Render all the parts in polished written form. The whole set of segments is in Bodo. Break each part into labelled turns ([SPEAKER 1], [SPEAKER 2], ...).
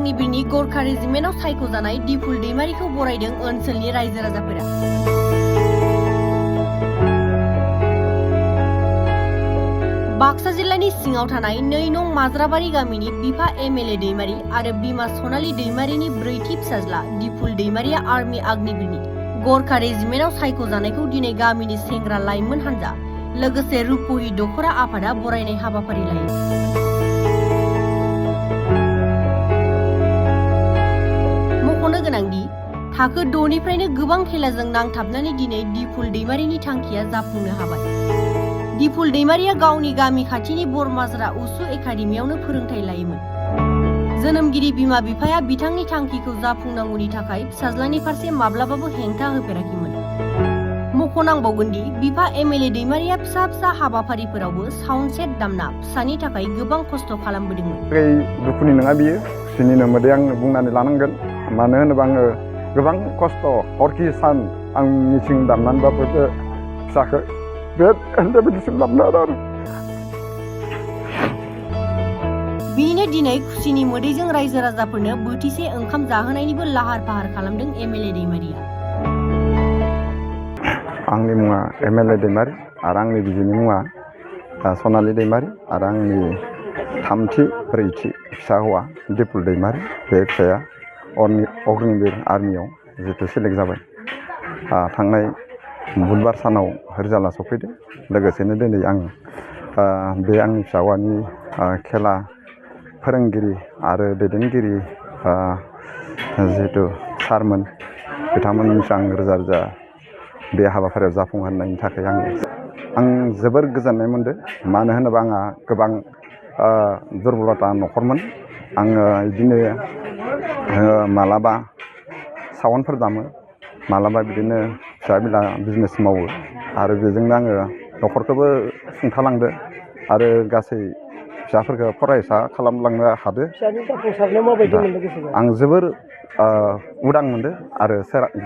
[SPEAKER 1] आग्निबिरनि गोरखा रेजिमेन्टआव सायख'जानाय दिफुल दैमारिखौ बरायदों ओनसोलनि रायजो राजाफोरा। बाक्सा जिल्लानि सिङाव थानाय 2 नं माज्राबारि गामिनि बिफा एमएलए दैमारि आरो बिमा सनालि दैमारिनि ब्रैथि फिसाज्ला दिफुल दैमारिया आर्मी आग्निबिरनि गोरखा रेजिमेन्टआव सायख'जानायखौ दिनै गामिनि सेंग्रा लाइमोन हान्जा लोगोसे रुपहि दखरा आफादा बरायनाय हाबाफारि लायो। मख'नो गोनांदि थाखो 6 निफ्रायनो गोबां खेलाजों नांथाबनानै दिनै दिफुल दैमारिनि थांखिया जाफुंनो हाबाय। दिफुल दैमारिया गावनि गामि खाथिनि बरमाजरा उसु एकाडेमियावनो फोरोंथाय लायोमोन। जोनोमगिरि बिमा बिफाया बिथांनि थांखिखौ जाफुंनांगौनि थाखाय फिसाज्लानि फारसे माब्लाबाबो हेंथा होफेराखैमोन। मख'नांबावगोनदि बिफा एमएलए दैमारिया फिसा फिसा हाबाफारिफोरावबो साउन्ड सेट दामना फिसानि थाखाय गोबां खस्थ' खालामबोदोंमोन।
[SPEAKER 2] दुखुनि नङा बियो, खुसिनिनो मोदै आं बुंनानै लानांगोन। मानो होनोबा आङो गोबां खस्थ' हरखि सान आं मिथिं दामनानैबाबो बे फिसाखौ बे लेभेलसिम लाबोनो आरो
[SPEAKER 1] बिनो दिनै खुसिनि मोदैजों रायजो राजाफोरनो बोथिसे ओंखाम जाहोनायनिबो लाहार फाहार खालामदों एमएलए दैमारिया।
[SPEAKER 2] आंनि मुङा एमएलए दैमारि आरो आंनि बिजिनि मुङा सनालि दैमारि आरो आंनि थामथि ब्रैथि फिसा हौवा दिफुल दैमारि। बे फिसाया अग्निबिर आर्मियाव जितु सेलेक्ट जाबाय। थांनाय बुधबार सानाव रिजाल्टआ सफैदों। लोगोसेनो दिनै आं बे आंनि फिसा हौवानि खेला फोरोंगिरि आरो दैदेनगिरि जिहेतु सारमोन बिथांमोननिसिम आं रोजा रोजा बे हाबाफारियाव जाफुंहोनायनि थाखाय आं जोबोर गोजोननाय मोनदों। मानो होनोबा आंहा गोबां दुरबलता न'खरमोन। आङो बिदिनो मालाबा सावनफोर दामो, मालाबा बिदिनो फिसा बिला बिजनेस मावो आरो बेजोंनो आङो न'खरखौबो सुंथालांदो आरो गासै फिसाफोरखौ फरायसा खालामलांनो हादो। आं जोबोर उदां मोनदो आरो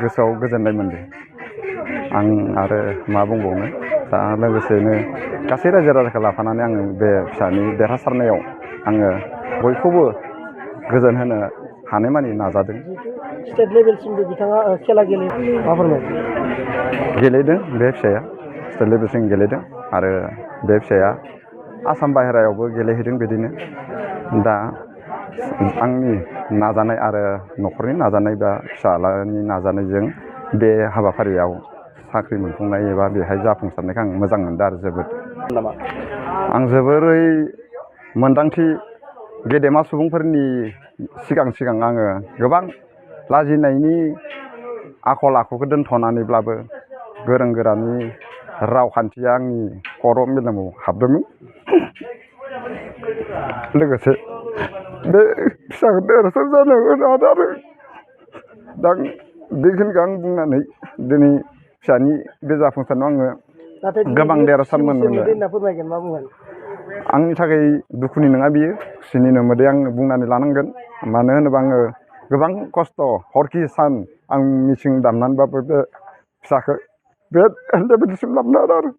[SPEAKER 2] गोसोआव गोजोननाय मोनदो। आं आरो मा बुंबावनो, दा लोगोसेनो गासै रायजो राजाखौ लाफानानै आङो बे फिसानि देरहासारनायाव आङो बयखौबो गोजोन होनो हानायमानि नाजादों।
[SPEAKER 3] स्टेट लेभेलसिमबो बिथाङा खेला
[SPEAKER 2] गेलेदों। बे फिसाया स्टेट लेभेलसिम गेलेदों आरो बे फिसाया आसाम बाहेरायावबो गेलेहैदों। बिदिनो दा आंनि नाजानाय आरो न'खरनि नाजानाय बा फिसालानि नाजानायजों बे हाबाफारियाव साख्रि मोनफुंनाय एबा बेहाय जाफुंसारनायखौ आं मोजां मोनदों आरो जोबोद। आं जोबोरै मोन्दांथि गेदेमा सुबुंफोरनि सिगां आङो गोबां लाजिनायनि आखल आखुखौ दोनथ'नानैब्लाबो गोरों गोरानि रावखान्थिया आंनि खर' मेलेमाव हाबदोंमोन। लोगोसे बे फिसाखौ देरहासार जानो होनो हादों आरो दा बेखिनिखौ आं बुंनानै दिनै फिसानि बे जाफुंसारनायाव आङो गोबां देरहासार मोनदों। आंनि थाखाय दुखुनि नङा बियो, खुसिनिनो मोदै आं बुंनानै लानांगोन। मानो होनोबा आङो गोबां खस्थ' हरखि सान आं मिथिं दामनानैबाबो बे फिसाखौ बे लेभेलसिम लाबोनो हादों आरो